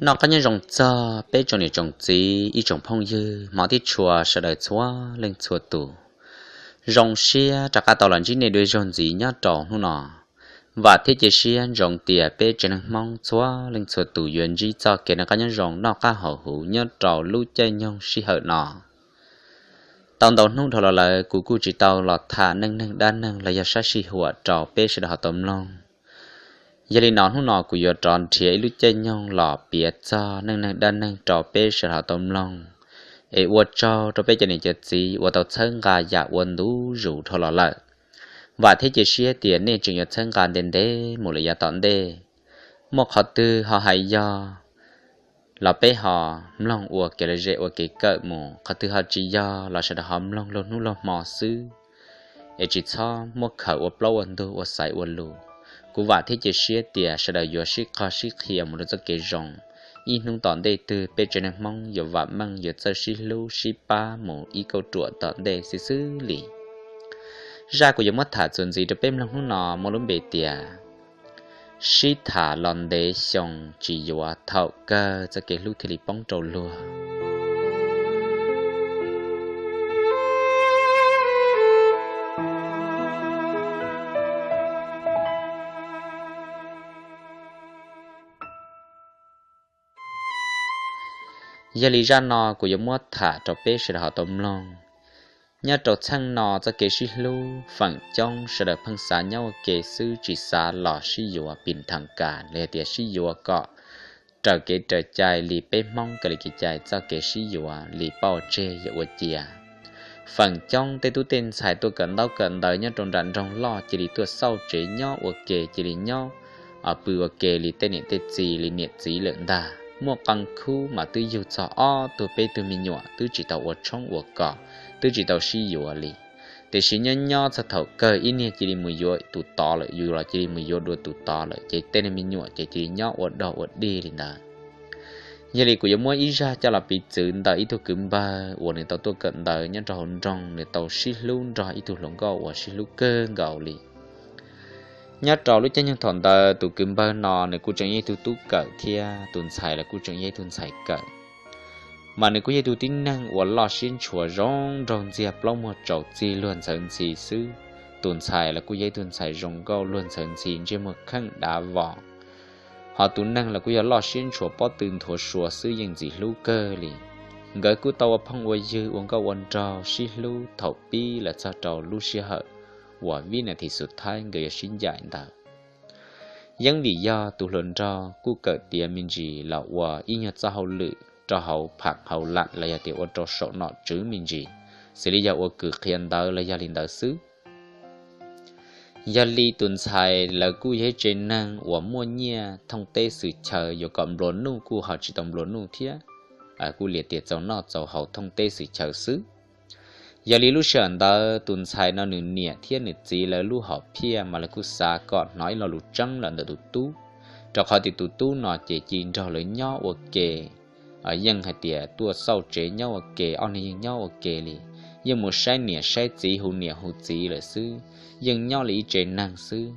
Noj qab nyob zoo txog peb tsoom niam tsoom txiv ib tsoom phooj ywg hmov thiab tshua sawv daws txhua leej txhua tus. Zoo siab rov qab tau los ntsib nej dua ib zaug ntxiv nyob rau hnub no. Vam thiab cia siab ntsoov tias peb tsev neeg Hmoob txhua leej txhua tus yuav ntsib txoj kev noj qab nyob zoo noj qab haus huv nyob rau lub caij nyoog sij hawm no. Tau ntau hnub dhau los lawm kuv kuj tsis tau los tham neej neeg dab neeg los yog sab sij huam rau peb sawv daws ho tau mloog. Yog li no hnub no kuv yuav rov nrhiav ib lub caij nyoog los piav txog neej neeg dab neeg rau peb sawv daws ho tau mloog, es ua tsaug rau peb cov niam cov txiv uas tau txhawb nqa yam ua ntu zus dhau los lawm. Vam thiab cia siab tias nej tseem yuav txhawb nqa ntev ntev mus lawm yav tom ntej. Muaj qhov twg ho hais yog los peb ho mloog ua kev lom zem ua kev kawm mus, qhov twg ho tsis yog los sawv daws ho mloog laug hnub laug hmo xwb, es tsis txhob muab khaws ua plaub ua ntug ua xaiv ua lus. Kuv vam thiab cia siab tias sawv daws yuav sib qog sib qhia mus rau txoj kev zoo, ib hnub tom ntej twg peb tsev neeg Hmoob yuav vam meej yuav txawj sib hlub sib pab mus ib kauj ruam tom ntej xwb xwb li. Zaj kuv yuav muab tham txuas ntxiv rau peb mloog hnub no muaj lub npe tias sib tham los ntev xyoo tsis yuav thaum kawg txoj kev hlub thiaj li poob rau luag. Yog li zaj no kuv yuav muab tham rau peb sawv daws ho tau mloog. Nyob rau txheej no txoj kev sib hlub feem coob sawv daws pheej xav nyob ua ke xwb tsis xav los sib yuav pis thas kas los yog tias sib yuav kom raws kev raws cai li peb Hmoob kev li kev cai txoj kev sib yuav li pauj tseg yog ua cia. Feem coob tej tub tej ntxhais tuaj kawm ntaub kawm ntawv nyob rau nram nroog loj cia li tuaj xauj tsev nyob ua ke cia li nyob pw ua ke li tej niam tej txiv li niam txiv lawm ntag. Muaj qee khub mas twb yug txog ob tug peb tug me nyuam twb tsis tau ua tshoob ua kos, twb tsis tau sib yuav li. Tiam sis nyob nyob txog thaum kawg ib niag cia li mus yuav tus tod lawm, yus los cia li mus yuav dua tus tod lawm ces tej niag me nyuam ces cia li nyob ua dog ua dig li ntawd. Yog li kuv yuav muab ib zaj coj los piv txwv ntawm ib tug kwv npawg uas nws tau tuaj kawm ntawv nyob rau hauv nroog, nws tau sib hlub nrog ib tug hluas nkauj uas sib hlub kawg nkaus li. Nyob rau lub caij nyoog thaum ntawd tus kwv npawg no nws kuj tseem yog ib tug tub kawm thiab tus ntxhais los kuj tseem yog ib tug ntxhais kawm. Mas nws kuj yog ib tug tib neeg uas loj siab ntshua zoo nraug ntxiag plaub muag tsaus txig luag ntxhawv ntxhi xwb. Tus ntxhais los kuj yog ib tug ntxhais zoo nkauj luag ntxhawv ntxhi ntsej muag kheej dav vos. Ho tus neeg los kuj yog loj siab ntshua pob tw nthuav sua xwb yeej ntxim hlub kawg li. Nkawd kuj tau ua phooj ua ywg ua nkauj ua nraug sib hlub thaum pib los txog rau lub sij hawm uas vib nas this xus thaib nkawd yuav sib ncaim ntawd. Yeeb vim yog tus hluas nraug kuj kawm tiav me ntsis los ua ib nyuag txoj hauj lwm rau hauv pham hauv lam los yog tias ua rau saum nom tswv me ntsis, xws li yog ua kws qhia ntawv los yog li ntawd xwb. Yog li tus ntxhais lawv kuj yog ib tsev neeg uas muaj nyiaj thooj teb xwm chaw, yuav kom nplua nuj kuj ho tsis tau nplua nuj thiab, kuj liam tias txaus noj txaus haus thooj teb xwm chaw xwb. Yog li lub sij hawm ntawd tus ntxhais no nws niam thiab nws txiv lawv lub hom phiaj mas lawv kuj xav kom hnov ib lo lus tseeb los ntawm tus tub, rau qhov tias tus tub no ces cia li nrog lawv nyob ua ke. Yeej hais tias tuaj xauj tsev nyob ua ke, ob neeg yeej nyob ua ke li, yeej mus saib niam saib txiv hu niam hu txiv lawm xwb, yeej nyob li ib tsev neeg xwb.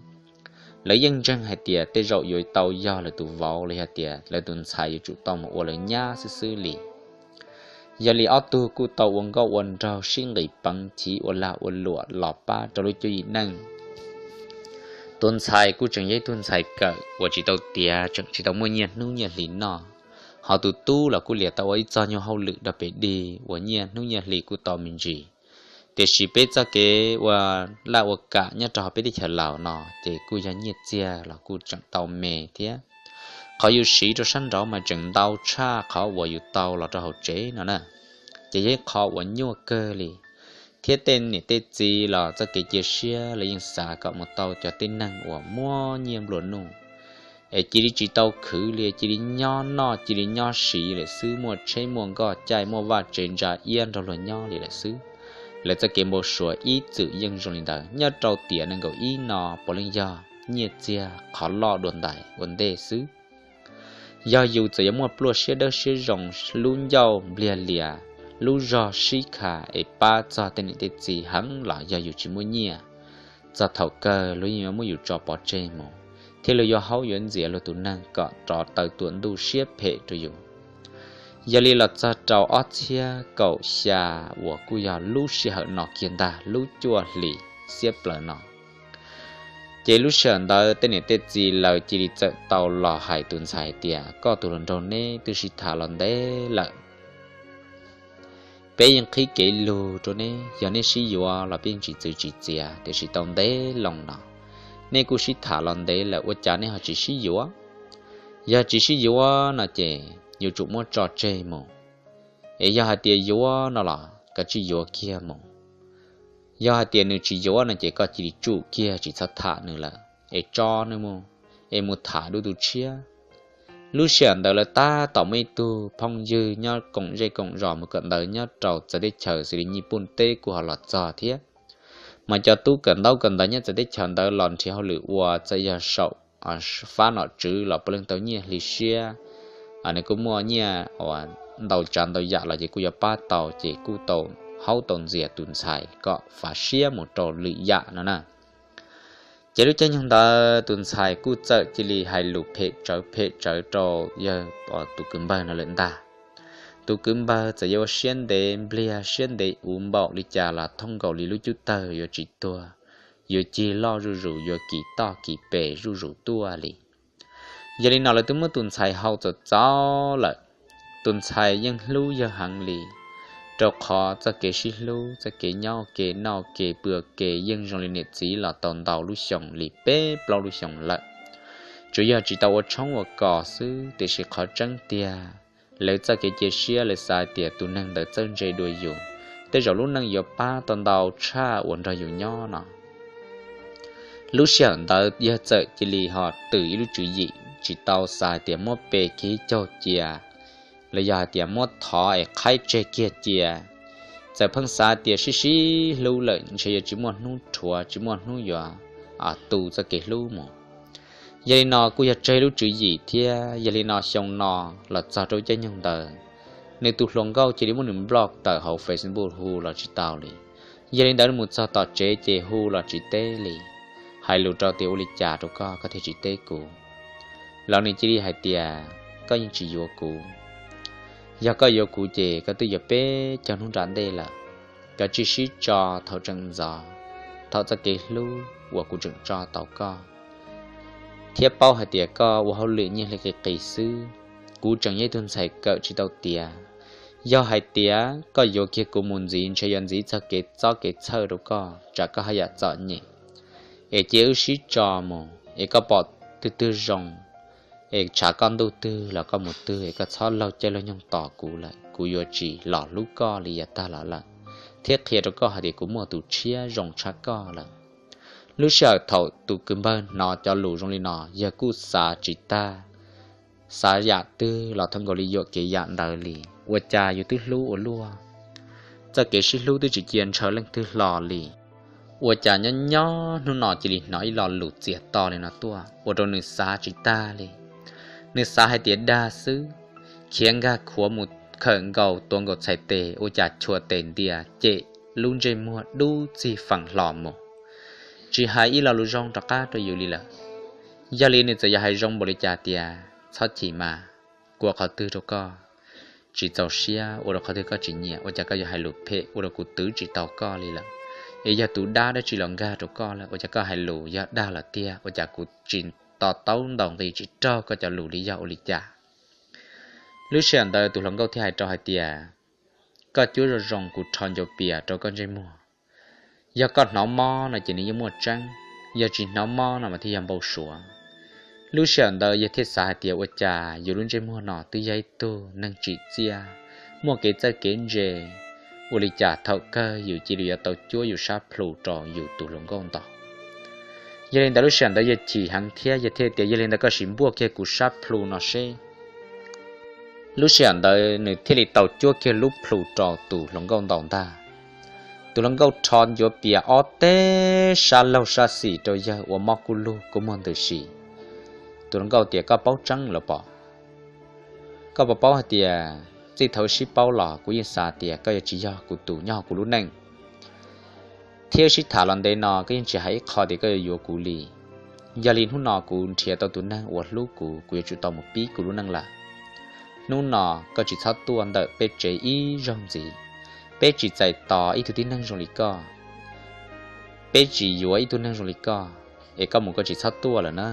Lawv yeej ntseeg hais tias tej zaum yuav tau yog lawv tus vauv los yog tias lawv tus ntxhais yuav tsum tau mus ua lawv nyab xwb xwb li. Yog li ob tug kuj tau ua nkauj ua nraug sib nqis peev chiv ua lag ua luam los pab rau lub cuab yim neej. Tus ntxhais kuj tseem yog ib tug ntxhais kawm uas tsis tau tiav, tseem tsis tau muaj nyiaj hnub nyiaj hli noj, ho tus tub los kuj liam tau ua ib txoj nyuag hauj lwm dog pes dig uas nyiaj hnub nyiaj hli kuj tau me ntsis. Tiam sis peb txoj kev ua laj ua kam nyob rau hauv peb teb chaws Laus no ces kuj yog nyiaj txiag los kuj tseem tau me thiab. Qhov yus siv rau sab nraud mas tseem ntau tshaj qhov uas yus tau los rau hauv tsev no na, ces yog ib qho uas nyuaj kawg li. Thiab tej niam tej txiv los txoj kev cia siab los yeej xav kom mus tau cov tib neeg uas muaj nyiaj nplua nuj, es cia li tsis tau khwv li, cia li nyob noj cia li nyob siv lawm xwb, muaj tsheb muaj nkoj caij muaj vaj tsev ntsa iab nrog luag nyob li lawm xwb. Lawv txoj kev npau suav ib txwm yeej zoo li ntawd. Nyob rau tiam nees nkaum ib no puav leej yog nyiaj txiag qhov loj dua ntais ua ntej xwb. Yog yus txawm yuav muaj pluaj siab dawb siab zoo, lub ncauj npliag lias, lub zog sib kha es pab txog tej niam tej txiv heev los yog yus tsis muaj nyiaj, txog thaum kawg luag yeej yuav muab yus tso pov tseg mus. thiaj li yuav haub yuav ntxias luag tus neeg kom rov taw tuam ntuj siab phem rau yus. Yog li los txog rau ob txhiab kaum xya uas kuj yog lub sij hawm no kiag ntag, lub cuaj hlis xiab plaws no, ces lub sij hawm ntawd tej niam tej txiv lawv cia li txawm tau los hais tus ntxhais tias, koj tus hluas nraug neb twb sib tham los ntev lawm, peb yeej qhib kev lug rau neb, yog neb sib yuav los peb yeej tsis txwv tsis txiav, tiam sis tau ntev loo no neb kuj sib tham los ntev lawm ua cas neb ho tsis sib yuav? Yog tsis sib yuav no ces yuav tsum muab tso tseg mus, es yog hais tias yuav no los koj tsij yuav kiag mus. Yog hais tias nws tsis yuav no ces koj cia li tsum kiag tsis txhob tham nws lawm, es tso nws mus, es mus tham dua tus tshiab. Lub sij hawm ntawd lawv tab tom muaj ib tug phooj ywg nyob koom zej koom zos mus kawm ntawv nyob rau txawv teb chaws xws li Nyij Pooj teb kuj ho los txog thiab. Mas cov tub kawm ntaub kawm ntawv nyob txawv teb chaws ntawd los nrhiav hauj lwm ua txawm yog saum fab nom tswv los puav leej tau nyiaj hli siab, nws kuj muaj nyiaj uas ntau tsav ntau yam los ces kuj yuav pab tau, ces kuj tau haub tau ntxias tus ntxhais kom fav siab mus rau lwm yam no na. Ces lub caij nyoog ntawd tus ntxhais kuj txawm cia li hais lus phem tsawv phem tsawv rau yawg tus kwv npawg no lawm ntag. Tus kwv npawg txawm yuav ua siab ntev npliag siab ntev uv npaum li cas los thooj nkaus li lub cub tawg yuav tsis tuag, yuav cig loj zuj zus, yuav kis toj kis pes zuj zus tuaj li. Yog li no lawv twb muab tus ntxhais hau txaus txaus lawm. Tus ntxhais yeej hlub yawg heev li, rau qhov txoj kev sib hlub, txoj kev nyob ua ke noj ua ke pw ua ke yeej zoo li niam txiv los tau ntau lub xyoo li peb plaub lub xyoo lawm. Tsuas yog tsis tau ua tshoob ua kos xwb, tiam sis qhov tseeb tiag lawv txoj kev cia siab lawv xav hais tias tus neeg ntawd txawj ntse dua yus, tej zaum lub neej yuav pab tau ntau tshaj uas nrog yus nyob no. Lub sij hawm ntawd yawg txawm cia li ho twm ib lub tswv yim tsis tau xav hais tias muab pe kiag caug cia, los yog hais tias muab thov es qhaib tseg kiag cia. Txawm pheej xav tias sib sib hlub lawm ntshe yuav tsis muaj hnub rhuav tsis muaj hnub yuav tu txoj kev hlub mus. Yog li no kuj yog tseg lub tswv yim thiab, yog li no xyoo no los txog rau caij nyoog ntawd, nws tus hluas nkauj cia li muab nws block tawm hauv Facebook hu los tsis tau li. Yog li ntawd mus txog tom tsev ces hu los tsis teb li. Hais lus rau tias ua li cas rau koj koj thiaj tsis teb kuv? Los nws cia li hais tias koj yeej tsis yuav kuv. Yog koj yuav kuv ces koj twb yuav peb caug hnub nram ntej lawm. Koj tsij sib tso thaum tseem ntxov, thaum txoj kev hlub uas kuv tseem tso tau koj, thiab paub hais tias koj ua hauj lwm nyiaj hli qis qis xwb. Kuv tseem yog ib tug ntxhais kawm tsis tau tiav. Yog hais tias koj yuav kiag kuv mus ntxiv ntshe yuav ntxiv txog kev txob kev txhawj rau koj, tsam koj haj yam txom nyem. Es cia wb sib tso mus, es koj pom twg twg zoo, es tshav koj ntuj twg los koj mus twg, es koj txhob laug caij laug nyoog tos kuv lawm, kuv yuav tsis los hlub koj li yav tag los lawm, thiab qhia rau koj hais tias kuv muaj tus tshiab zoo tshaj koj lawm. Lub sij hawm thaum tus kwv npawg hnov cov lus zoo li no yawg kuj xav tsis tag, xav yam twg los thooj nkaus li yuam kev yam ntawd li. Ua cas yus twb hlub ua luaj, txoj kev sib hlub twb tsis cia ntshaw leej twg hlo li, ua cas nyob nyob hnub no cia li hnov ib lo lus txias to li no tuaj ua rau nws xav tsis tag li. Nws xav hais tias dag xwb, khiav nkag khuav mus khawm nkaus tua nkaus txhais tes ua cas chua tes ntias cem lub ntsej muag dub txig feem hlo mus, tsis hais ib lo lus zoo rov qab rau yus li lawm. Yog li nws txawm yog hais zoo npaum li cas tias txhob chim mas, kuv ua qhov twg rau koj tsis txaus siab, ua rau qhov twg koj tsis nyiam, ua cas koj yuav hais lus phem ua rau kuv twv tsis tau koj li lawm. Es yog tus dab dab tsi los nkag rau koj lawm, ua cas koj hais lus yog dag los tiag, ua cas kuv tsis to taub ntaus nqi tsis raug koj cov lus li yog ua li cas? Lub sij hawm ntawd tus hluas nkauj thiaj hais rau hais tias, koj cuab zoo zoo kuv rho ncuav pias rau koj ntsej muag. Yog koj hnov mob no ces nws yeej muaj tseeb, yog tsis hnov mob no mas thiaj yog npau suav. Lub sij hawm ntawd yawg thiaj xav hais tias ua cas yus lub ntsej muag no twb yog ib tug neeg tsim txiaj, muaj kev txawj kev ntse, ua li cas thaum kawg yus cia li yuav tau cuab yus sab plhu rau yus tus hluas nkauj ntaus. Yog li ntawd lub sij hawm ntawd yawg chim heev thiab yawg thiaj tias, yog li ntawd koj sim npuaj kiag kuv sab plhu no seb. Lub sij hawm ntawd nws thiaj li tau cuab kiag lub plhu rau tus hluas nkauj ntaus ntag. Tus hluas nkauj rho ncuav pias ob teg sab laug sab xis rau yawg ua mob kub lug kua muag ntws si. Tus hluas nkauj tias, koj paub tseeb los pom? Koj puas paub hais tias txij thaum wb sib paub los kuv yeej xav tias koj yuav tsis yog kuv tus nyob hauv kuv lub neej, thiab wb sib tham los ntev no koj yeej tsis hais ib qho tias koj yuav yuav kuv li. Yog li hnub no kuv nrhiav tau tus neeg uas hlub kuv, kuv yuav tsum tau mus pib kuv lub neej lawm. Hnub no koj tsis txhob tuaj ntawm peb tsev ib zaug ntxiv. Peb tsis txais tos ib tug tib neeg zoo li koj, peb tsis yuav ib tug neeg zoo li koj, es koj mus koj tsis txhob tuaj lawm na.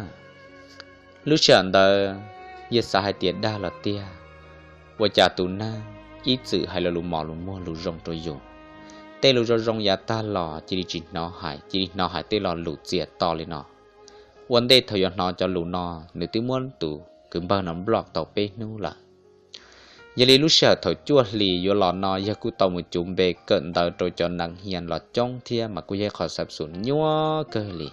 Lub sij hawm ntawd yawg xav hais tias dag los tiag, ua cas tus neeg ib txwm hais lo lus mos lus muag lus zoo rau yus, tej lus zoo zoo yav tag los cia li tsis hnov hais, cia li hnov hais tej lo lus txias to li no. Ua ntej thaum yuav hnov cov lus no, nws twb muab tus kwv npawg no block tau peb hnub lawm. Yog li lub sij hawm thaum cuaj hlis yuav los no yawg kuj tau mus cuv npe kawm ntawv rau cov neev hias los coob thiab mas kuj yog ib qho xav xum nyuaj kawg li.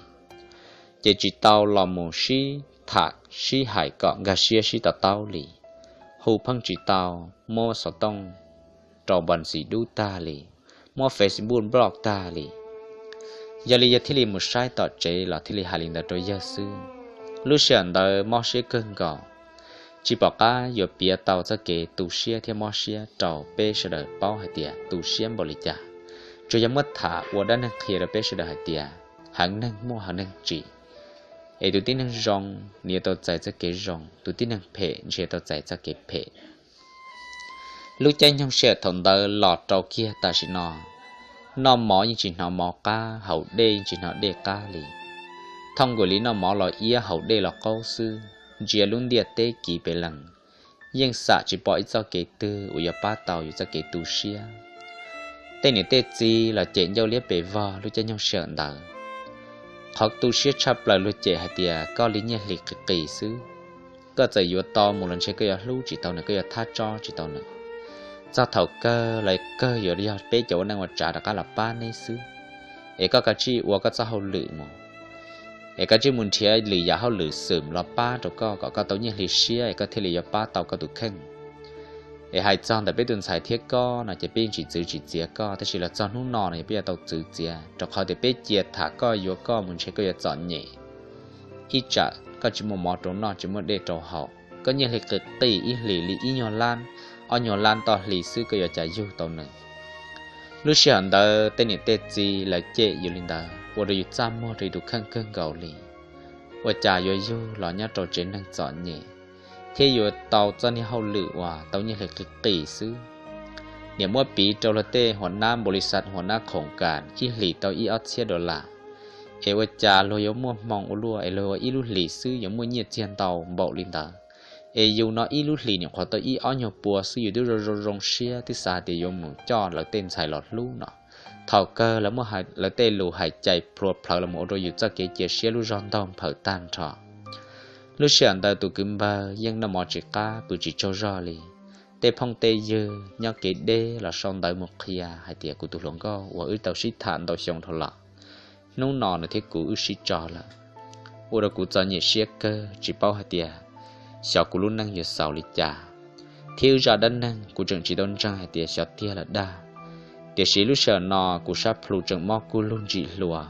Ces tsis tau los mus sib tham sib hais kom nkag siab sib to taub li. Hu pheej tsis tau, muab xov tooj rau npas ntxis dub tag li, muab Facebook block tag li. Yog li yawg thiaj li mus saib tom tsev los thiaj li hais li ntawd rau yawg xwb. Lub sij hawm ntawd mob siab kawg nkaus, tsis pom qab yuav piav tau txoj kev tu siab thiab mob siab rau peb sawv daws paub hais tias tu siab npaum li cas. Tsuas yog muab tham ua dab neeg qhia rau peb sawv daws hais tias heev neeg muaj heev neeg tsim, es tus tib neeg zoo nws yuav tau txais txoj kev zoo, tus tib neeg phem ntshe yuav tau txais txoj kev phem. Lub caij nyoog sij hawm thaum ntawd los rau kiag tam sim no, noj mov yeej tsis hnov mov qab, haus dej yeej tsis hnov dej qab li. Thooj nkaus li noj mov los iab, haus dej los qaub xwb, ntsia lub ntiaj teb kiv pes lees, yeej xam tsis pom ib txoj kev twg uas yuav pab tau yus txoj kev tu siab. Tej niam tej txiv los cem ncauj liab pes vog lub caij nyoog sij hawm ntawd. Qhov tu siab tshaj plaws luag cem hais tias koj li nyiaj hli qis qis xwb, koj txawm yuav tau mus los ntshe koj yuav hlub tsis tau nws, koj yuav thab tsob tsis tau nws. Txog thaum kawg los kawg yuav yog peb cov ua neej ua tsav rov qab los pab neb xwb. Es koj kav tsij ua koj txoj hauj lwm mus, es kav tsij mus nrhiav lwm yam hauj lwm xwm los pab rau koj kom koj tau nyiaj hli siab es koj thiaj li yuav pab tau koj tus kheej. Es hais txog ntawm peb tus ntxhais thiab koj no ces peb yeej tsis txwv tsis txiav koj, tab sis los txog hnub no no yog peb yuav tau txwv txiav, rau qhov tias peb cia tham koj yuav koj mus ntshe koj yuav txom nyem. Ib tsam koj tsis muaj mov rau noj, tsis muaj dej rau haus, koj nyiaj hli qis qis ib hlis li ib nyuag lab, ob nyuag lab toj hli xwb koj yuav cas yug tau nws. Lub sij hawm ntawd tej niam tej txiv lawv cem yus li ntawd ua rau yus txaj muag rau yus tus kheej kawg nkaus li. Ua cas yuav yug los nyob rau tsev neeg txom nyem, thiab yuav tau txoj niag hauj lwm uas tau nyiaj hli qis qis xwb. Niam muab piv rau luag tej hua nab npaum li xav hua nab khoom kas ib hlis tau ib ob txhiab dollar, es ua cas luag yuav muaj hmoo ua luaj es luag ua ib lub hlis xwb yuav muaj nyiaj txiag ntau npaum li ntawd. Es yus no ib lub hlis nyuam qhuav tau ib ob nyuag pua xwb yus twb zoo zoo zoo siab twb xav tias yuav mus coj lawv tej ntxhais los hlub no. Thaum kawg lawv muaj lawv tej lus hais cai plhuav plhawv los ua rau yus txoj kev cia siab lub zog ntaug nphawm tag nrho. Lub sij hawm ntawd tus kwv npawg yeej noj mov tsis qab pw tsis tsaug zog li. Tej phooj tej ywg nyob kev deb los sau ntawv mus qhia hais tias kuv tus hluas nkauj uas wb tau sib tham ntau xyoo dhau los, hnub no nws thiab kuv wb sib tso lawm, ua rau kuv txom nyem siab kawg tsis paub hais tias xyov kuv lub neej yuav xaus li cas. Thiab wb zaj dab neeg kuv tseem tsis tau ntseeg hais tias xyov tiag los dag. Tiam sis lub sij hawm no kuv sab plhu tseem mob kuj lug ntsim hluas.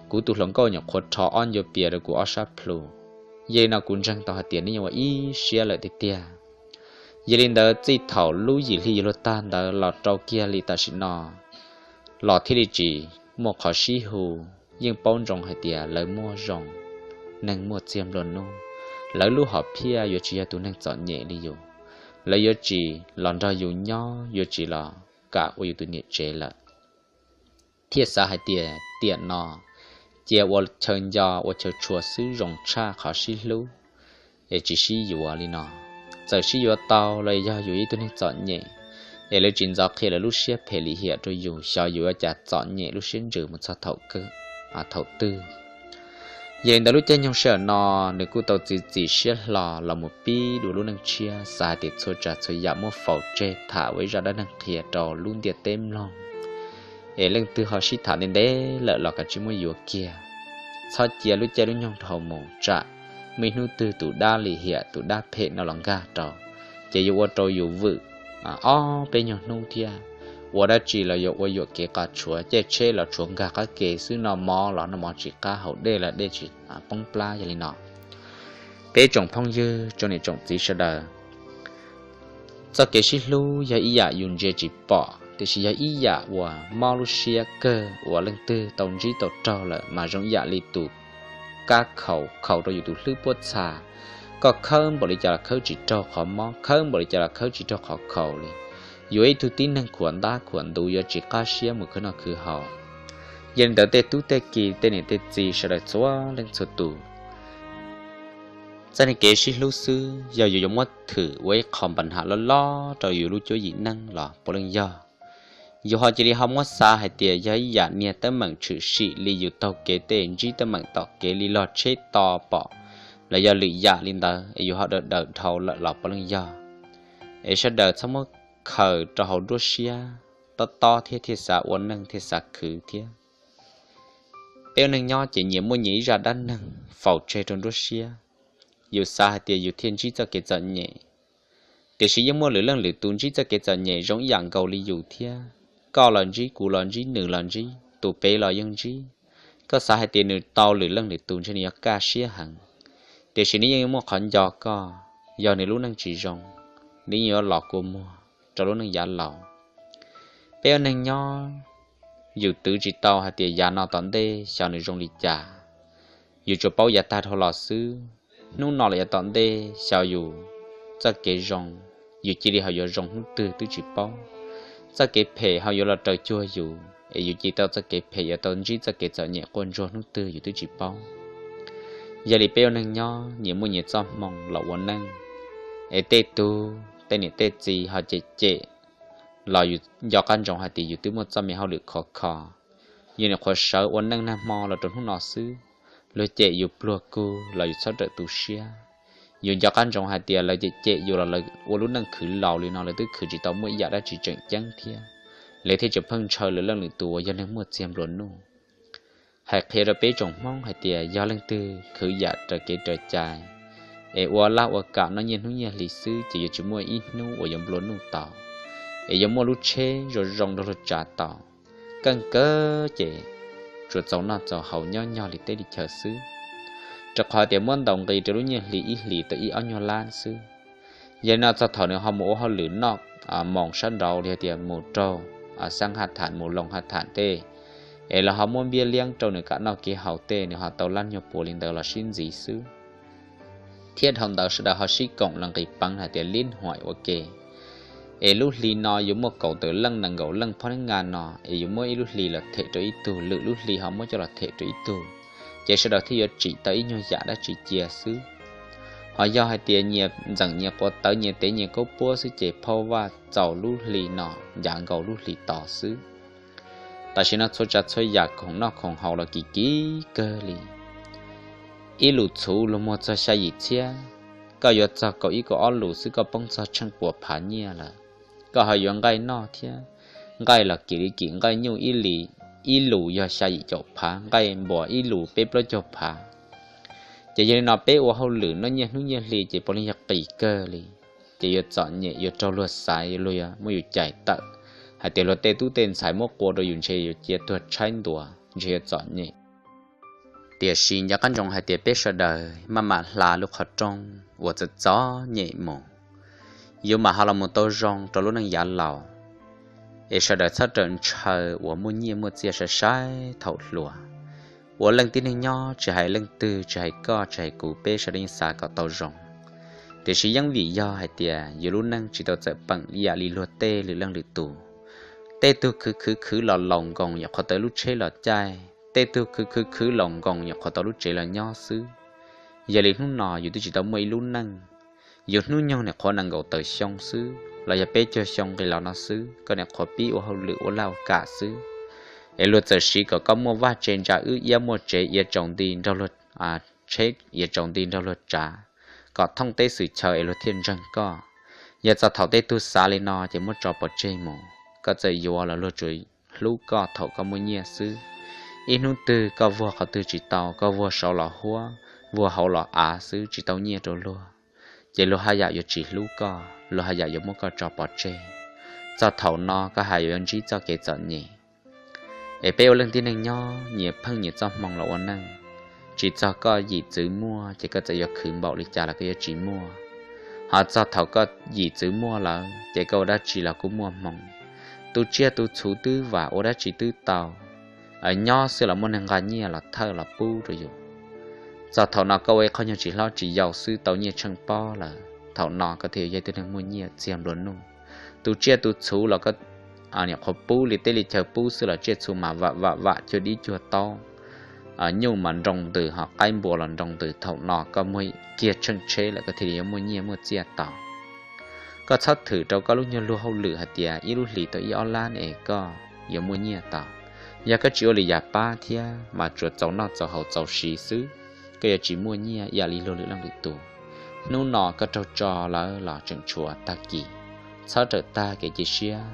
Kuv tus hluas nkauj nyuam qhuav rho ob ncua pias rau kuv ob sab plhu. Yog li no kuv ntseeg tau hais tias nws yeej ua ib siab lawm tiag tiag. Yog li ntawd txij thaum lub yim hli yuav luag tag ntawd los rau kiag li tam sim no los thiaj li tsis muaj qhov sib hu. Yeej paub ntsoov hais tias lawv muaj zoo, neeg muaj txiag nplua nuj, lawv lub hom phiaj yuav tsis yog tus neeg txom nyem li yus. Lawv yuav tsis los nrog yus nyob, yuav tsis los kam ua yus tus niam tsev lawm. Thiaj xav hais tias tiam no cia ua chaw nco ua chaw tshua xwb zoo tshaj qhov sib hlub es tsis sib yuav li no. Txawm sib yuav tau los yog yus ib tug neeg txom nyem, es lawv tsis ntxov qhia lawv lub siab phem lim hiam rau yus, xyov yus ua cas txom nyem lub siab ntsws mus txog thaum twg. Yog li ntawd lub caij nyoog sij hawm no nws kuj tau txiav txim siab hlo los mus pib dua lub neej tshiab, xav hais tias txhua tsav txhua yam muab faus tseg tham ua ib zaj dab neeg qhia rau lub ntiaj teb mloog. Es leej twg ho sib tham ntev ntev lawm los kav tsij muab yuav kiag. Txhob cia lub caij lub nyoog dhau mus tsam muaj ib hnub twg tus dab lim hiam tus dab phem no los nkag rau, ces yuav ua rau yus vwm ob peb nyuag hnub thiab. Ua dab tsi los yuav ua yuam kev qas tshuav, caij tsheb los tshuav nkag qab ke xwb, noj mov los noj mov tsis qab, haus dej los dej tsis poob plab. Yog li no, peb tsoom phooj ywg tsoom niam tsoom txiv sawv daws, txoj kev sib hlub yog ib yam yus ntsia tsis pom, tiam sis yog ib yam uas mob lub siab kawg uas leej twg tau ntsib tau raug lawm mas zoo ib yam li tus kab khaus, khaus rau yus tus hlwb puab txha. Koj khawb npaum li cas los khawb tsis raug qhov mob, khawb npaum li cas los khawb tsis raug qhov khaus li. Yuav ib tug tib neeg khuam ntab khuam ntuv yuav tsis qab siab mus khwv noj khwv haus. Yog li ntawd tej tub tej ki, tej niam tej txiv sawv daws txhua leej txhua tus, txoj kev sib hlub xwb, yog yus yuav muab thwm ua ib qho npa nham loj loj rau yus lub cuab yim neej los puav leej yog. Yus ho cia li ho muab xav hais tias yog ib yam niag teeb meem tshwm sim li yus taug kev tej, ntsib teeb meem tom kev li log tsheb to pom, los yog lwm yam li ntawd es yus ho daws daws dhau lawm los puav leej yog. Es sawv daws txhob muab khaws rau hauv nruab siab tob tob thiab thiaj xav ua neej thiaj xav khwv thiab. Peb ua neej nyob ces nyias muaj nyias ib zaj dab neeg faus tseg rau nruab siab. Yus xav hais tias yus thiaj ntsib txoj kev txom nyem, tiam sis yeej muaj lwm leej lwm tus ntsib txoj kev txom nyem zoo ib yam nkaus li yus thiab. Koj los ntsib, kuv los ntsib, nws los ntsib, tus pem los yeej ntsib. Koj xav hais tias nws tau lwm leej lwm tus ntshe nws yuav kaj siab heev, tiam sis nws yeej yuav muaj qhov nco koj. Yog nws lub neej tsis zoo, nws yeej yuav los kua muag rau lub neej yav laus. Peb ua neej nyob, yus twv tsis tau hais tias yav no tom ntej xyov nws zoo li cas. Yus tsuas paub yav tag dhau los xwb. Hnub no los yav tom ntej xyov yus txoj kev zoo, yus cia li ho yuav zoo hnub twg twb tsis paub. Txoj kev phem ho yuav los raws cuag yus es yus cia tau txoj kev phem, yuav tau ntsib txoj kev txom nyem quaj ntsuag hnub twg yus twb tsis paub. Yog li peb ua neej nyob nyias muaj nyias txoj hmoo los ua neej, es tej tug tej niam tej txiv ho cem cem los yus nco qab ntsoov hais tias yus twb muaj txoj me hauj lwm khov kho. Yus nyuam qhuav sawv ua neej nag hmo los rau hnub no xwb, luag cem yus pluag kug los yus txhob rawm tu siab. Yus nco qab ntsoov hais tias lawv cem cem yus los lawv ua lub neej khwv laus li no lawv twb khwv tsis tau muaj ib yam dab tsi tseem ceeb thiab, lawv thiaj tseem pheej ntshaw lwm leej lwm tus uas yog neeg muaj txiag nplua nuj. Hais qhia rau peb tsoom Hmoob hais tias yog leej twg khwv yam raws kev raws cai, es ua laj ua kam noj nyiaj hnub nyiaj hli xwb ces yuav tsis muaj ib hnub uas yuav nplua nuj tau, es yuav muaj lub tsheb zoo zoo nrog luag tsav tau. Keej kawg ces tsuas txaus noj txaus haus nyob nyog li teb li chaw xwb, rau qhov tias muab ntaus nqi rau lub nyiaj hli ib hlis tau ib ob nyuag lab xwb. Yog li no txog thaum nws ho mus ua hauj lwm noj moos sab nraud li hais tias mus raug xab ha tham, mus loos ha tham tej, es los ho muab npiaj liab rau nws kam noj kev haus tej, nws ho tau lab nyuag puav li ntawd los sib ntxiv xwb. Thiab dhau ntawd sawv daws ho sib koom los nqis peev hais tias lib huaim ua ke, es lub hli no yuav muaj kaum tawm leej nees nkaum leej phab neej ngas no, es yuav muab ib lub hli los them rau ib tug, lwm lub hli ho muab coj los them rau ib tug, ces sawv daws thiaj yuav tsim tau ib nyuag yam dab tsi cia xwb. Ho yog hais tias nyias ntxeem nyias quav tawv, nyias tev nyias kaub puab xwb ces phauj vaj txaus lub hli no ncav nkaus lub hlis tod xwb. Tam sim no txhua tsav txhua yam khoom noj khoom haus los kim kim kawg li. Ib lus txhuv luag muag txog xya yim txhiab, koj yuav txog kaum ib kaum ob lus xwb koj poob txog tsheej puas phav nyiaj lawm. Koj ho yuav nqaij noj thiab, nqaij los kim li kim nqaij nyuj, ib lus yog xya yim caum phav, nqaij npuas ib lus peb plaub caug phav. Ces yog li no peb ua hauj lwm noj nyiaj hnub nyiaj hli ces puav leej yog qis kawg li. Ces yuav txom nyem, yuav raug luag xaiv, luag yuav muab yus cais tawm, hais tias luag tej tub tej ntxhais muab qua rau yus ntshe yuav cia tuag tshaib ntua, ntshe yuav txom nyem. Tiam sis nco qab ntsoov hais tias peb sawv daws maj mam hla lub qhov rooj uas txom txom nyem mus, yuav mam ho los mus tau zoo rau lub neej yav laus. Es sawv daws txhob rawm ntshaw uas muaj nyiaj muaj txiaj sai sai thaum hluas. Ua leej tib neeg nyob tsis hais leej twg, tsis hais koj tsis hais kuv, peb sawv daws yeej xav kom tau zoo. Tiam sis yeej vim yog hais tias yus lub neej tsis tau txawm peem ib yam li luag tej lwm leej lwm tus. Tej tug khwv khwv khwv los laus nkoos nyuam qhuav tau lub tsheb los caij, tej tug khwv khwv khwv laus nkoos nyuam qhuav tau lub tsev los nyob xwb. Yog li hnub no yus twb tsis tau muaj ib lub neej, yus hnub nyoog nyuam qhuav nees nkaum tawm xyoo xwb los yog peb caug xyoo nqis los no xwb, koj nyuam qhuav pib ua hauj lwm ua laj ua kam xwb, es luag txawm siv kom koj muaj vaj tse ntsa wb iab, muaj tsev iav tsaus nti nrog luag, tsheb iav tsaus nti nrog luag tsav, kom thooj teb xwm chaw es luag thiaj ntseeg koj. Yog txog thaum tej tug xav li no ces muab tso pov tseg mus, koj txawm yuav los luag tsuas hlub koj thaum koj muaj nyiaj xwb. Ib hnub twg koj vuag qhov twg tsis tau, koj vuag saud los huab, vuag hauv los av xwb tsis tau nyiaj rau luag, ces luag haj yam yuav tsis hlub koj, luag haj yam yuav muab koj tso pov tseg. Txog thaum no koj haj yam yuav ntsib txoj kev txom nyem. Es peb ua leej tib neeg nyob nyias pheej nyias txoj hmoo los ua neej. Tsis txog koj yim txwv muaj ces koj txawm yuav khwv npaum li cas los koj yuav tsis muaj. Ho txog thaum koj yim txwv muaj lawm ces koj ua dab tsi los kuj muaj hmoo. Tu tsiaj tu txhuv twb vam ua dab tsi twb tau. Nyob xwb los muaj neeg nqa nyiaj los thawj los pub rau yus. Txog thaum no koj ua ib qho nyuag tsis hlob tsis yau xwb tau nyiaj tsheej pob lawm, thaum no koj thiaj yog ib tug neeg muaj nyiaj txiag nplua nuj. Tus tsiaj tus txhuv los koj niam qhuav pub li teb li chaw pub xwb los tsiaj txhu mas vam vam vam cuag dib cuag taub, nyuj mas nroo ntws ho qaib npua los nroo ntws. Thaum no koj muaj kiag tsheej tsheb lawm koj thiaj li yuav muaj nyiaj muaj txiaj tau. Koj txhob thwm rau koj lub nyuag luag hauj lwm hais tias ib lub hlis tau ib ob lab es koj yuav muaj nyiaj tau. Yog koj tsis ua li yam pab thiab mas tsuas txaus noj txaus haus txaus siv xwb, koj yuav tsis muaj nyiaj ib yam li luag lwm leej lwm tus. Hnub no koj raug tso lawm los tseem tshuav tag kis. Txhob rawm tag kev cia siab,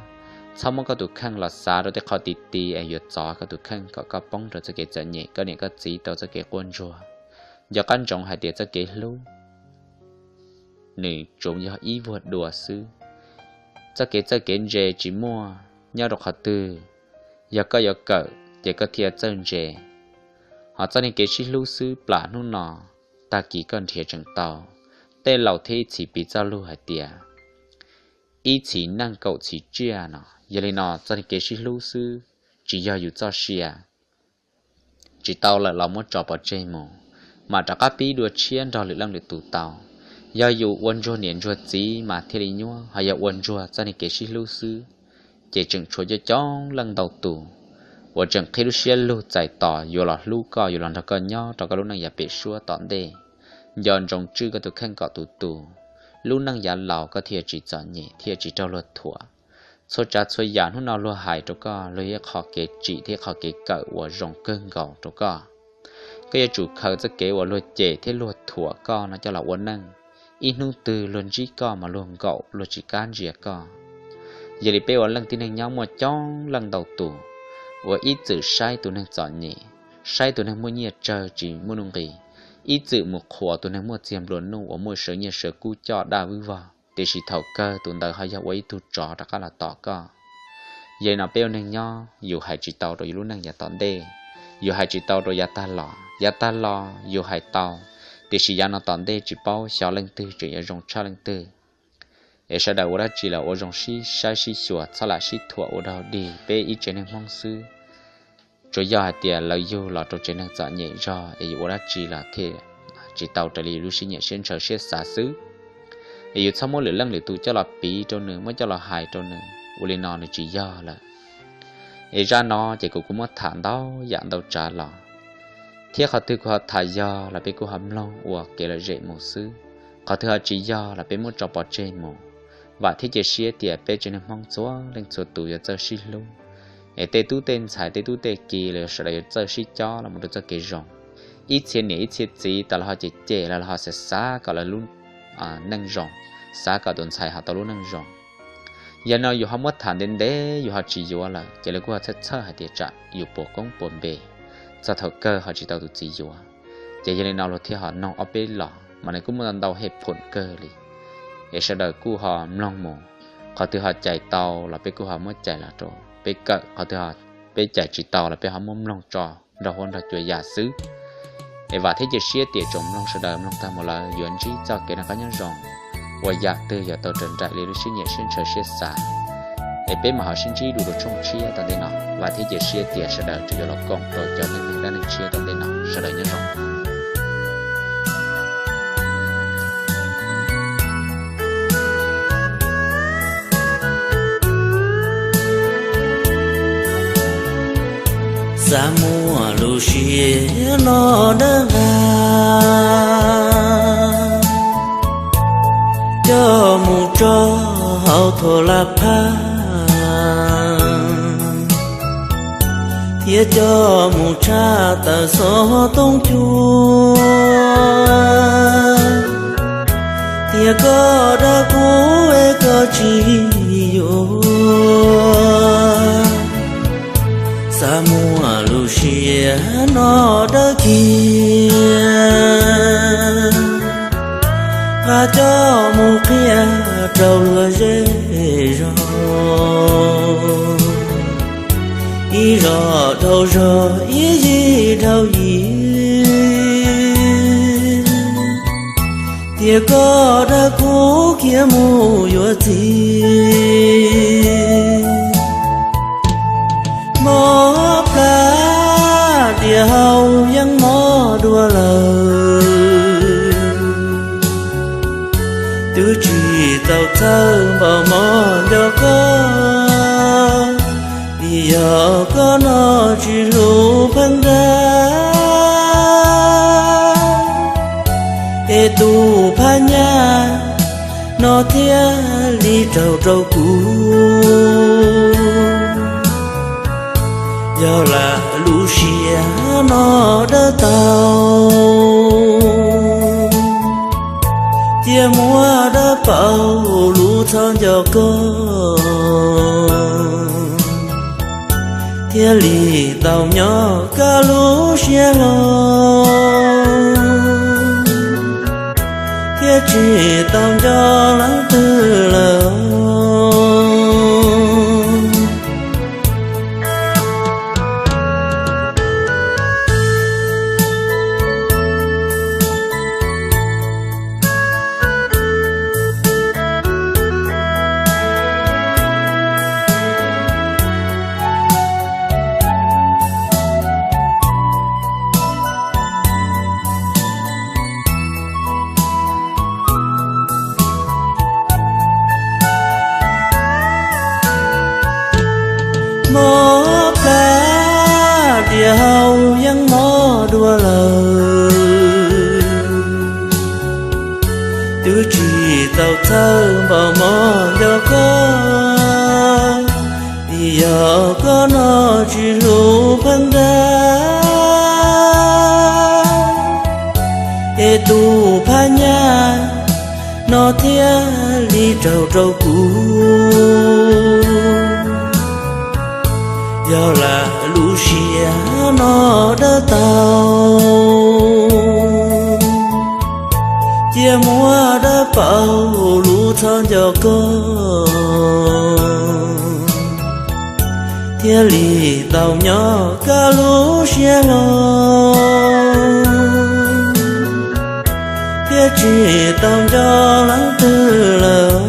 txhob muab koj tus kheej los xav rau tej qho ti ti es yuav txov koj tus kheej kom koj poob rau txoj kev txom nyem, koj niam koj txiv tau txoj kev quaj ntsuag. Nco qab ntsoov hais tias txoj kev hlub nws tsuas yog ib vuag dua xwb. Txoj kev txawj kev ntse tsis muaj nyob rau qhov twg, yog koj yuav kawm ces koj thiaj txawj ntse. Ho txoj niag kev sib hlub xwb plam hnub no, tag kis koj nrhiav tseem tau. Tej laus thiab ib txhis piv txoj lus hais tias ib txhis neej kaum txhis tsiaj no, yog li no txoj niag kev sib hlub xwb tsis yog yus txoj sia. Tsis tau lawm los muab tso pov tseg mus, mam rov qab pib dua tshiab nrog lwm leej lwm tus tau. Yog yus ua ntsuag niam ntsuag txiv mas thiaj li nyuaj, ho yog ua ntsuag txoj niag kev sib hlub xwb, ces tseem tshuav coob coob leej ntau tus uas tseem qhib lub siab lug txais tos yuav los hlub koj, yuav los nrog koj nyob rau koj lub neej yav pem suab tom ntej. Nco ntsoov tswj koj tus kheej kom tus tus, lub neej yav laus koj thiaj tsis txom nyem thiaj tsis raug luag thuam. Txhua tsav txhua yam hnub no luag hais rau koj, luag yog ib qho kev tsim thiab ib qho kev kawm uas zoo kawg nkaus rau koj. Koj yuav tsum khaws txoj kev uas luag cem thiab luag thuam koj no coj los ua neej. Ib hnub twg luag ntsib koj mas luag nkaum luag tsis kam ntsia koj. Yog li peb ua leej tib neeg nyob muaj coob leej ntau tus uas ib txwm saib tus neeg txom nyem, saib tus neeg muaj nyiaj tsawg tsis muaj nuj nqis, ib txwm mus qhuas tus neeg muaj txiag nplua nuj uas muaj sawv nyiaj sawv kub coj daj vwb vog, tiam sis thaum kawg tus ntawd ho yog ua ib tug tsov rov qab los tom koj. Yog li no peb ua neeg nyob yus hais tsis tau rau yus lub neej yav tom ntej, yus hais tsis tau rau yav tag los, yav tag los yus hais tau, tiam sis yav no tom ntej tsis paub xyov leej twg tseem yuav zoo tshaj leej twg. Es sawv daws ua dab tsi los ua zoo sib saib sib xyuas, txhob lam sib thuam ua dog dig peb ib tsev neeg Hmoob xwb. Tsuas yog hais tias lawv yug los rau tsev neeg txom nyem zog es yus ua dab tsi los thiaj tsis tau raws li yus lub siab nyiam siab ntshaw siab xav xwb. Es yus txhob muab lwm leej lwm tus coj los piv rau nws, muab coj los hais rau nws, ua li no nws tsis yog lawm. Es zaj no ces kuv kuj muab tham ntau yam ntau tsav los, thiab qhov twg kuv ho tham yog los peb kuj ho mloog ua kev lom zem mus xwb, qhov twg ho tsis yog los peb muab tso pov tseg mus. Vam thiab cia siab tias peb tsev neeg Hmoob txhua leej txhua tus yuav txawj sib hlub, es tej tub tej ntxhais tej tub tej ki los sawv daws yuav txawj sib cob los mus rau txoj kev zoo. Ib txhia niam ib txhia txiv tas los ho cem cem los los ho xav xav kom lawv lub neej zoo, xav kom tus ntxhais ho tau lub neej zoo. Yog no yus ho muab tham ntev ntev yus ho tsis yuav lawm ces lawv kuj ho txhawj txhawj hais tias tsam yus puas koob puas npe, txog thaum kawg ho tsis tau tus txiv yuav. Ces yog li no luag thiaj ho noog ob peb los mas nws kuj muaj ntau hej phoom kawg li. Es sawv daws kuj ho mloog mus, qhov twg ho cais tau los peb kuj ho muab cais los rau peb kawm, qhov twg peb cais tsis tau los peb ho muab mloog tso nrog huab nrog cua yam xwb. Es vam thiab cia siab tias tsoom mloog sawv daws mloog tag mus lawm yuav ntsib txoj kev noj qab nyob zoo, ua yam twg yuav tau raws nraim li lub siab nyiam siab ntshaw siab xav. Es peb mam ho sib ntsib dua rau tshooj tshiab tom ntej no. Vam thiab cia siab tias sawv daws tseem yuav los koom rau cov neeg neeg dab neeg tshiab tom ntej no. Sawv daws nyob zoo. Xav muaj lub siab no dawb nqa, coj mus tso hauv thuam laj phab, thiab coj mus tshaj tawm xov tooj cua. Tias koj dag kuv es koj tsis yuav, xav muaj lub siab no dawb kiag, nqa coj mus qhia rau luag zej zog. Ib zos dhau zog ib yig dhau yig, tias koj dag kuv khiav mus yuav txiv. Mob plab diam hau yeej mob dua lawm, Txhawj npaum mog nco koj, vim yog koj no tsis hlub phab ntag. Es tus phab nyaj no thiaj li raug rau kuv. Yog lam lub siab no dawb tau, cia muab dawb paug lub txhob nco koj, thiaj li tau nyob kaj lub siab hlo, thiaj tsis tau nco leej twg lawm. Mob plab diam hau yeej mob dua lawm, twb tsis tau txhawj npaum mog nco koj, vim yog koj no tsis hlub phab ntag. Es tus phab nyaj no thiaj li raug rau kuv. Yog lam lub siab no dawb tau, cia muab dawb paug lub txhob nco koj, thiaj li tau nyob kaj lub siab hlo, thiaj tsis tau nco leej twg lawm.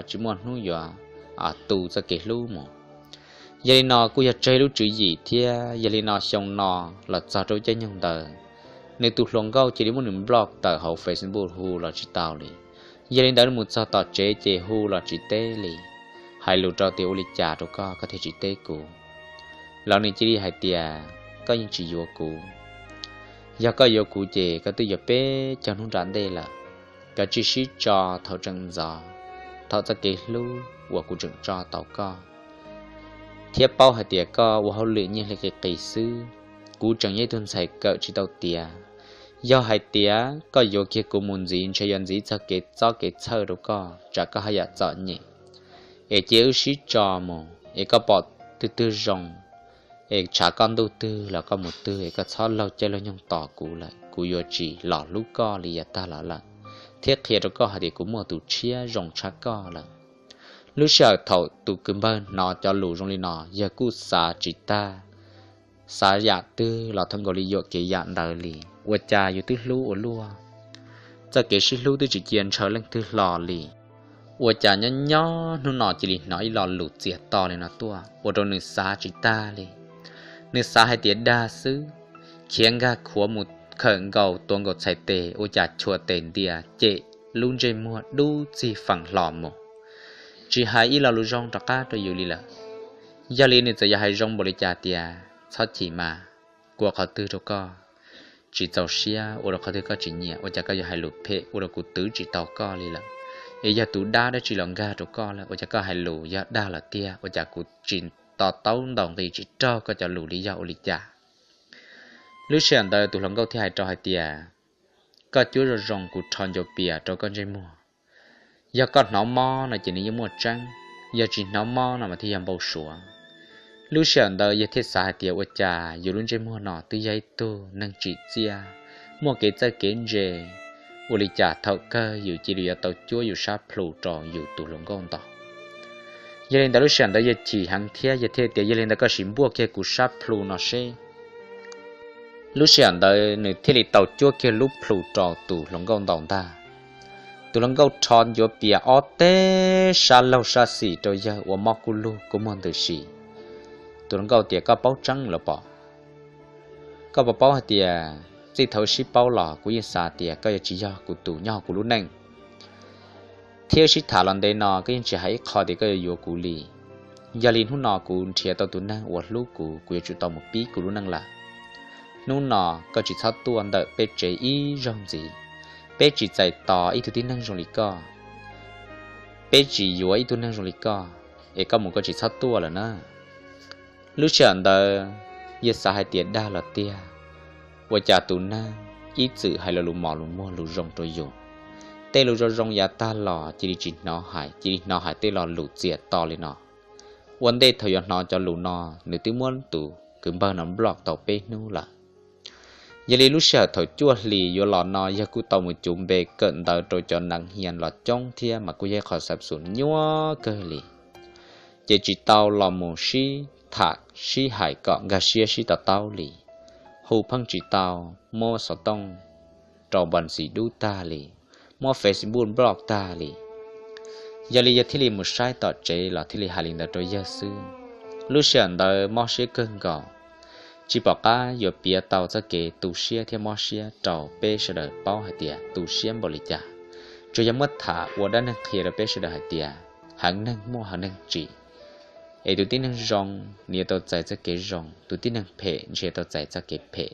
Tsis muaj hnub yuav tu txoj kev hlub mus. Yog li no kuj yog tseg lub tswv yim thiab yog li no xyoo no los txog rau caij nyoog ntawd, nws tus hluas nkauj cia li muab nws block tawm hauv Facebook, hu los tsis tau li. Yog li ntawd mus txog tom tsev ces hu los tsis teb li. Hais lus rau tias ua li cas rau koj, koj thiaj tsis teb kuv? Los nws cia li hais tias koj yeej tsis yuav kuv. Yog koj yuav kuv ces koj twb yuav peb caug hnub nram ntej lawm. Koj cia li sib tso thaum tseem ntxov, thaum txoj kev hlub uas kuv tseem tso tau koj, thiab paub hais tias koj ua hauj lwm nyiaj hli qis qis xwb, kuv tseem yog ib tug ntxhais kawm tsis tau tiav. Yog hais tias koj yuav kiag kuv mus ntxiv ntshe yuav ntxiv txog kev txob kev txhawj rau koj, tsam koj haj yam txom nyem. Es cia wb sib tso mus, es koj pom twg twg zoo, es tshav koj ntuj twg los koj mus twg, es koj txhob laug caij laug nyoog tos kuv lawm, kuv yuav tsis los hlub koj li yav tag los lawm, thiab qhia rau koj hais tias kuv muaj tus tshiab zoo tshaj koj lawm. Lub sij hawm thaum tus kwv npawg hnov cov lus zoo li no yawg kuj xav tsis tag, xav yam twg los thaum nkaus li yuam kev yam ntawd li. Ua cas yus twb hlub ua luaj, txoj kev sib hlub twb tsis cia ntshaw leej twg hlo li. Ua cas nyob nyob hnub no cia li hnov ib lo lus txias to li no tuaj ua rau nws xav tsis tag li. Nws xav hais tias dag xwb, khiav nkag khuav mus khawm nkaus tuav nkaus txhais tes, ua cas chua tes ntias cem lub ntsej muag dub txig feem hlo mus, tsis hais ib lo lus zoo rov qab rau yus li lawm. Yog li nws txawm yog hais zoo npaum li cas tias txhob chim mas, kuv ua qhov twg rau koj tsis txaus siab, ua rau qhov twg koj tsis nyiam, ua cas koj yuav hais lus phem ua rau kuv twv tsis tau koj li lawm. Es yog tus dab dab tsi los nkag rau koj lawm, ua cas koj hais lus yog dag lawm tiag, ua cas kuv tsis to taub ntaus nqi tsis raug koj cov lus li yog ua li cas? Lub sij hawm ntawd tus hluas nkauj thiaj hais rau hais tias, koj cuab zoo zoo kuv rho ncuav pias rau koj ntsej muag. Yog koj hnov mob no ces nws yeej muaj tseeb, yog tsis hnov mob no mas thiaj yog npau suav. Lub sij hawm ntawd yawg thiaj xav hais tias ua cas yus lub ntsej muag no twb yog ib tug neeg tsim txiaj, muaj kev txawj kev ntse, ua li cas thaum kawg yus cia li yuav tau cuab yus sab plhu rau yus tus hluas nkauj ntaus. Yog li ntawd lub sij hawm ntawd yawg chim heev thiab yawg thiaj tias, yog li ntawd koj sim npuaj kiag kuv sab plhu no seb. Lub sij hawm ntawd nws thiaj li tau cuab kiag lub plhu rau tus hluas nkauj ntaus ntag. Tus hluas nkauj rho ncuav pias ob teg sab laug sab xis rau yawg ua mob kuj lug kua muag ntws si. Tus hluas nkauj tias, koj paub tseeb los pom? Koj puas paub hais tias txij thaum sib paub los kuv yeej xav tias koj yuav tsis yog kuv tus nyob hauv kuv lub neej, thiab sib tham los ntev no koj yeej tsis hais ib qho tias koj yuav yuav kuv li. Yog li hnub no kuv nrhiav tau tus neeg uas hlub kuv, kuv yuav tsum tau mus pib kuv lub neej lawm. Hnub no koj tsis txhob tuaj ntawm peb tsev ib zaug ntxiv. Peb tsis txais tos ib tug tib neeg zoo li koj, peb tsis yuav ib tug neeg zoo li koj, es koj mus koj tsis txhob tuaj lawm na. Lub sij hawm ntawd yawg xav hais tias dag los tiag, ua cas tus neeg ib txwm hais lo lus mos lus muag lus zoo rau yus, tej lus zoo zoo yav tag los cia li tsis hnov hais, cia li hnov hais tej lo lus txias to li no. Ua ntej thaum yuav hnov cov lus no, nws twb muab tus kwv npawg no block tau peb hnub lawm. Yog li lub sij hawm thaum cuaj hlis yuav los no yawg kuj tau mus cuv npe kawm ntawv rau cov neev hias los coob thiab mas kuj yog ib qho xav xum nyuaj kawg li. Ces tsis tau los mus sib tham sib hais kom nkag siab sib to taub li. Hu pheej tsis tau, muab xov tooj rau npas ntxis dub tag li, muab Facebook block tag li. Yog li yawg thiaj li mus saib tom tsev los thiaj li hais li ntawd rau yawg xwb. Lub sij hawm ntawd mob siab kawg nkaus, tsis pom qab yuav piav tau txoj kev tu siab thiab mob siab rau peb sawv daws paub hais tias tu siab npaum li cas. Tsuas yog muab tham ua dab neeg qhia rau peb sawv daws hais tias heev neeg muaj heev neeg tsis, es tus tib neeg zoo nws yuav tau txais txoj kev zoo, tus tib neeg phem ntshe tau txais txoj kev phem.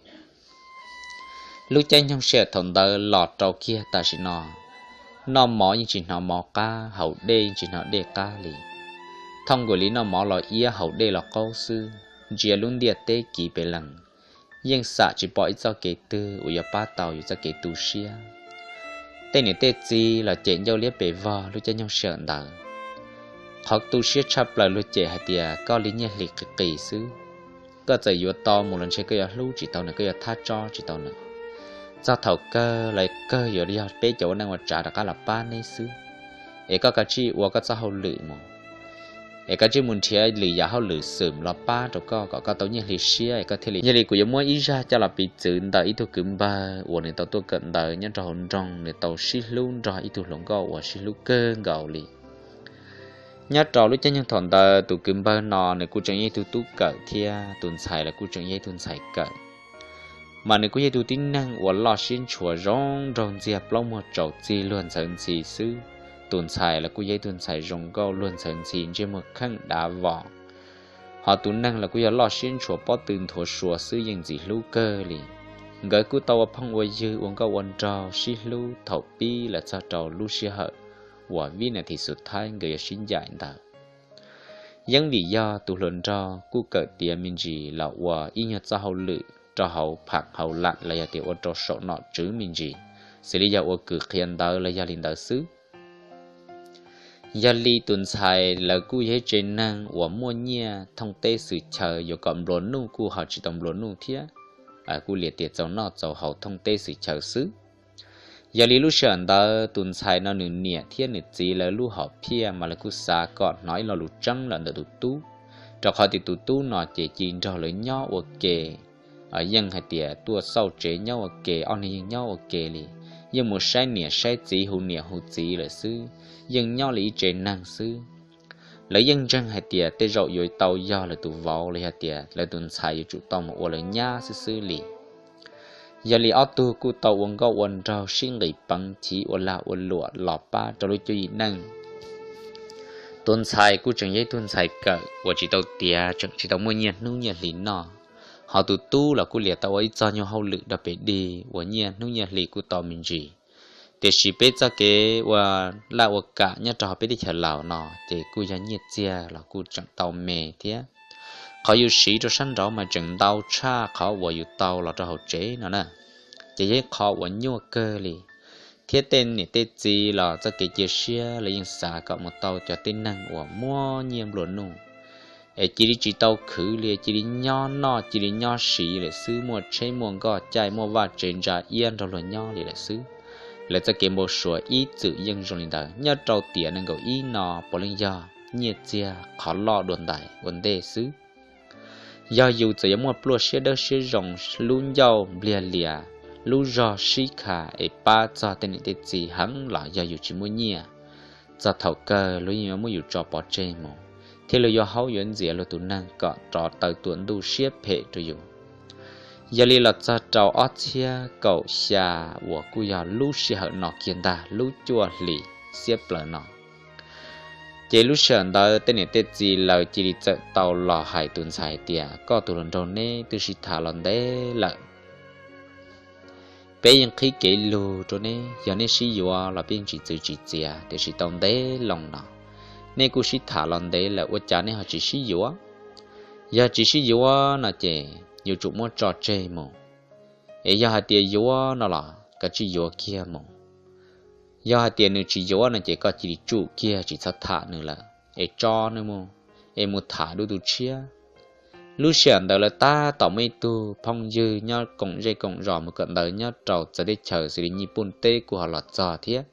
Lub caij nyoog sij hawm thaum ntawd los rau kiag tam sim no, noj mov yeej tsis hnov mov qab, haus dej yeej tsis hnov dej qab li. Thooj nkaus li noj mov los iab haus dej los qaub xwb, ntsia lub ntiaj teb kiv pes lees, yeej xam tsis pom ib txoj kev twg uas yuav pab tau yus txoj kev tu siab. Tej niam tej txiv los cem ncauj liab pes vog lub caij nyoog sij hawm ntawd. Qhov tu siab tshaj plaws luag cem hais tias koj li nyiaj hli qis qis xwb, koj txawm yuav tau mus los ntshe koj yuav hlub tsis tau nws, koj yuav thab tsob tsis tau nws. Txog thaum kawg los kawg yuav yog peb cov ua neej ua tsav rov qab los pab neb xwb. Es koj kav tsij ua koj txoj hauj lwm mus, es kav tsij mus nrhiav lwm yam hauj lwm xwm los pab rau koj kom koj tau nyiaj hli siab es koj thiaj li. Yog li kuv yuav muab ib zaj coj los piv txwv ntawm ib tug kwv npawg uas nws tau tuaj kawm ntawv nyob rau hauv nroog, nws tau sib hlub nrog ib tug hluas nkauj uas sib hlub kawg nkaus li. Nyob rau lub caij nyoog thaum ntawd tus kwv npawg no nws kuj tseem yog ib tug tub kawm thiab tus ntxhais los kuj tseem yog ib tug ntxhais kawm. Mas nws kuj yog ib tug tib neeg uas loj siab ntshua zoo nraug ntxiag plaub muag tsaus txig luag ntxhawv ntxhi xwb. Tus ntxhais los kuj yog ib tug ntxhais zoo nkauj luag ntxhawv ntxhi ntsej muag kheej dav vos. Ho tus neeg los kuj yog loj siab ntshua pob tw nthuav sua xwb yeej ntxim hlub kawg li. Nkawd kuj tau ua phooj ua ywg ua nkauj ua nraug sib hlub thaum pib los txog rau lub sij hawm uas vib nas this xus thaib nkawd yuav sib ncaim ntawd. Yeeb vim yog tus hluas nraug kuj kawm tiav me ntsis los ua ib nyuag txoj hauj lwm rau hauv phav hauv lam los yog tias ua rau saum nom tswv me ntsis, xws li yog ua kws qhia ntawv los yog li ntawd xwb. Yog li tus ntxhais lawv kuj yog ib tsev neeg uas muaj nyiaj thooj teb xwm chaw, yuav kom nplua nuj kuj ho tsis tau nplua nuj thiab, kuj liam tias txaus noj txaus haus thooj teb xwm chaw xwb. Yog li lub sij hawm ntawd tus ntxhais no nws niam thiab nws txiv lawv lub hom phiaj mas lawv kuj xav kom hnov ib lo lus tseeb los ntawm tus tub, rau qhov tias tus tub no ces cia li nrog lawv nyob ua ke, yeej hais tias tuaj xauj tsev nyob ua ke, ob neeg yeej nyob ua ke li, yeej mus saib niam saib txiv, hu niam hu txiv lawm xwb, yeej nyob li ib tsev neeg xwb. Lawv yeej ntseeg hais tias tej zaum yuav tau yog lawv tus vauv los yog tias lawv tus ntxhais yuav tsum tau mus ua lawv nyab xwb xwb li. Yog li ob tug kuj tau ua nkauj ua nraug sib nqis peev chiv ua lag ua luam los pab rau lub cuab yim neej. Tus ntxhais kuj tseem yog ib tug ntxhais kawm uas tsis tau tiav, tseem tsis tau muaj nyiaj hnub nyiaj hli noj, ho tus tub los kuj liam tau ua ib txoj nyuag hauj lwm rau pem dig uas nyiaj hnub nyiaj hli kuj tau me ntsis. Tiam sis peb txoj kev ua laj ua kam nyob rau hauv peb teb chaws Laus no ces kuj yog nyiaj txiag los kuj tseem tau me thiab. Qhov yus siv rau sab nraud mas tseem ntau tshaj qhov uas yus tau los rau hauv tsev no na. Ces yog ib qho uas nyuaj kawg li, thiab tej niam tej txiv los txoj kev cia siab los yeej xav kom mus tau cov tib neeg uas muaj nyiaj nplua nuj, es cia li tsis tau khwv li, cia li nyob noj cia li nyob siv lawm xwb, muaj tsheb muaj nkoj caij muaj vaj tsev ntsa iab nrog luag nyob li lawm xwb. Lawv txoj kev npau suav ib txwm yeej zoo li ntawd. Nyob rau tiam nees nkaum ib no puav leej yog nyiaj txiag qhov loj dua ntais ua ntej xwb. Yog yus txawm yuav muaj pluaj siab dawb siab zoo, lub ncauj npliag lias, lub zog sib kha es pab txog tej niam tej txiv heev los yog yus tsis muaj nyiaj, txog thaum kawg luag yeej yuav muab yus tso pov tseg mus, thiab luag yuav haub yuav ntxias luag tus neeg kom rov taw tuam ntuj siab phem rau yus. Yog li los txog rau ob txhiab kaum xya uas kuj yog lub sij hawm no kiag ntag, lub cuaj hlis xiab plaws no, ces lub sij hawm ntawd tej niam tej txiv lawv cia li txawm tau los hais tus ntxhais tias, koj tus hluas nraug neb twb sib tham los ntev lawm, peb yeej qhib kev lug rau neb, yog neb sib yuav los peb yeej tsis txwv tsis txiav, tiam sis tau ntev loo no neb kuj sib tham los ntev lawm ua cas neb ho tsis sib yuav? Yog tsis sib yuav no ces yuav tsum muab tso tseg mus, es yog hais tias yuav no los koj cia li yuav kiag mus. Yog hais tias nws tsis yuav no ces koj cia li tsum kiag tsis txhob tham nws lawm es tso nws mus, es mus tham dua tus tshiab. Lub sij hawm ntawd lawv tab tom muaj ib tug phooj ywg nyob koom zej koom zos mus kawm ntawv nyob rau txawv teb chaws xws li Nyij Pooj teb kuj ho los txog thiab.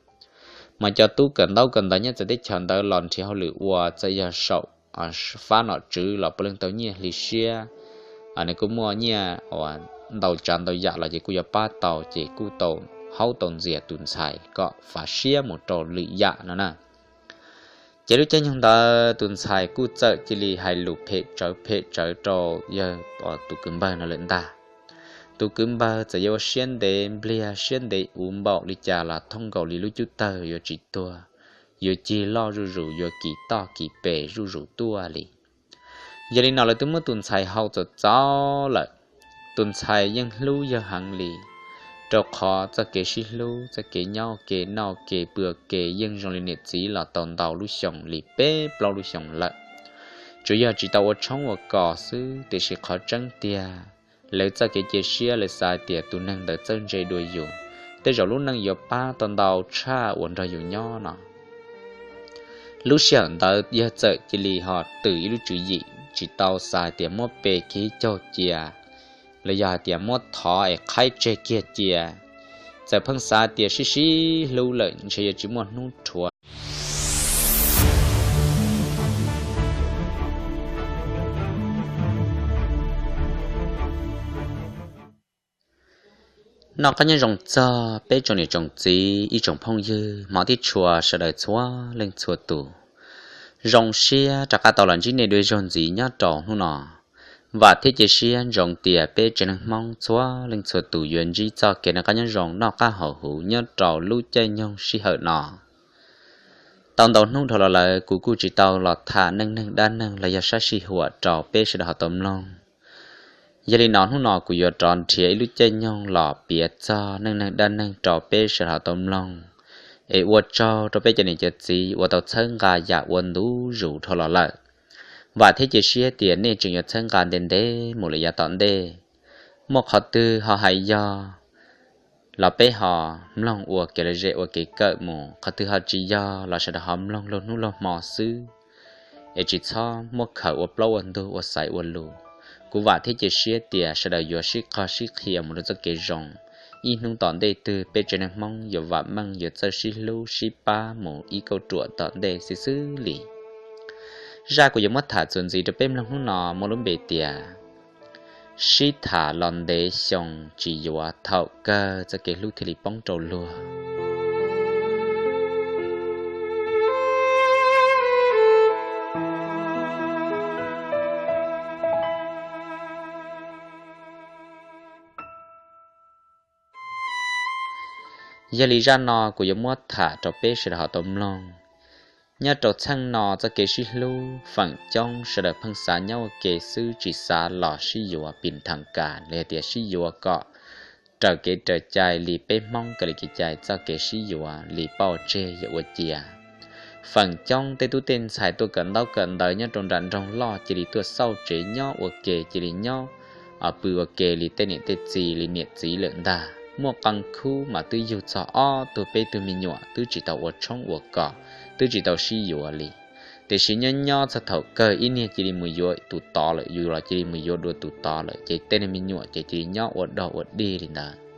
Mas cov tub kawm ntaub kawm ntawv nyob txawv teb chaws ntawd los nrhiav hauj lwm ua, txawm yog saum fab nom tswv los puav leej tau nyiaj hli siab. Nws kuj muaj nyiaj ua ntau tsav ntau yam los ces kuj yuav pab tau ces kuj tau haub tau ntxias tus ntxhais kom fav siab mus rau lwm yam no na. Ces lub caij nyoog ntawd tus ntxhais kuj txawm cia li hais lus phem tsawv phem tsawv rau yawg tus kwv npawg no lawm ntag. Tus kwv npawg txawm yuav ua siab ntev npliag siab ntev uv npaum li cas los thooj nkaus li lub cub tawg yuav tsis tuag, yuav cig loj zuj zus, yuav kis toj kis pes zuj zus tuaj li. Yog li no lawv twb muab tus ntxhais hau txaus txaus lawm. Tus ntxhais yeej hlub yawg heev li, rau qhov txoj kev sib hlub, txoj kev nyob ua ke noj ua ke pw ua ke yeej zoo li niam txiv los tau ntau lub xyoo li peb plaub lub xyoo lawm. Tsuas yog tsis tau ua tshoob ua kos xwb, tiam sis qhov tseeb tiag lawv txoj kev cia siab lawv xav tias tus neeg ntawd txawj ntse dua yus, tej zaum lub neej yuav pab tau ntau tshaj uas nrog yus nyob no. Lub sij hawm ntawd yawg txawm cia li ho twm ib lub tswv yim tsis tau xav hais tias muab pe kiag caug cia, los yog hais tias muab thov es qhaib tseg kiag cia, txawm pheej xav tias sib sib hlub lawm ntshe yuav tsis muaj hnub rhuav. Noj qab nyob zoo txog peb tsoom niam tsoom txiv ib tsoom phooj ywg hmov thiab tshua sawv daws txhua leej txhua tus. Zoo siab rov qab tau los ntsib nej dua ib zaug ntxiv nyob rau hnub no. Vam thiab cia siab ntsoov tias peb tsev neeg Hmoob txhua leej txhua tus yuav ntsib txoj kev noj qab nyob zoo noj qab haus huv nyob rau lub caij nyoog sij hawm no. Tau ntau hnub dhau los lawm kuv kuj tsis tau los tham neej neeg dab neeg los yog sab sij huam rau peb sawv daws ho tau mloog. Yog li no hnub no kuv yuav rov nrhiav ib lub caij nyoog los piav txog neej neeg dab neeg rau peb sawv daws ho tau mloog. Es ua tsaug rau peb cov niam cov txiv uas tau txhawb nqa yam ua ntu zus dhau los lawm. Vam thiab cia siab tias nej tseem yuav txhawb nqa ntev ntev mus lawm yav tom ntej. Muaj qhov twg ho hais yog los peb ho mloog ua kev lom zem ua kev kawm mus, qhov twg ho tsis yog los sawv daws ho mloog luag hnub luag hmo xwb, es tsis txhob muab khaws ua plaub ua ntug ua xaiv ua lus. Kuv vam thiab cia siab tias sawv daws yuav sib qog sib qhia mus rau txoj kev zoo. Ib hnub tom ntej twg peb tsev neeg Hmoob yuav vam meej yuav txawj sib hlub sib pab mus ib kauj ruam tom ntej xwb xwb li. Zaj kuv yuav muab tham txuas ntxiv rau peb mloog hnub no muaj lub npe tias sib tham los ntev xyoo tsis yuav, thaum kawg txoj kev hlub thiaj li poob rau luag. Yog li zaj no kuv yuav muab tham rau peb sawv daws ho tau mloog. Nyob rau txheej no txoj kev sib hlub feem coob sawv daws pheej xav nyob ua ke xwb tsis xav los sib yuav pis thas kas los yog tias sib yuav kom raws kev raws cai li peb Hmoob kaw li kev cai txoj kev sib yuav li pauj tseg yog ua cia. Feem coob tej tub tej ntxhais tuaj kawm ntaub kawm ntawv nyob rau nram nroog loj cia li tuaj xauj tsev nyob ua ke, cia li nyob pw ua ke li tej niam tej txiv li niam txiv lawm ntag. Muaj qee khub mas twb yug txog ob tug peb tug me nyuam twb tsis tau ua tshoob ua kos, twb tsis tau sib yuav li. Tiam sis nyob nyob txog thaum kawg ib niag cia li mus yuav tus tod lawm, yus los cia li mus yuav dua tus tod lawm, ces tej niag me nyuam ces cia li nyob ua dog ua dig li ntawd.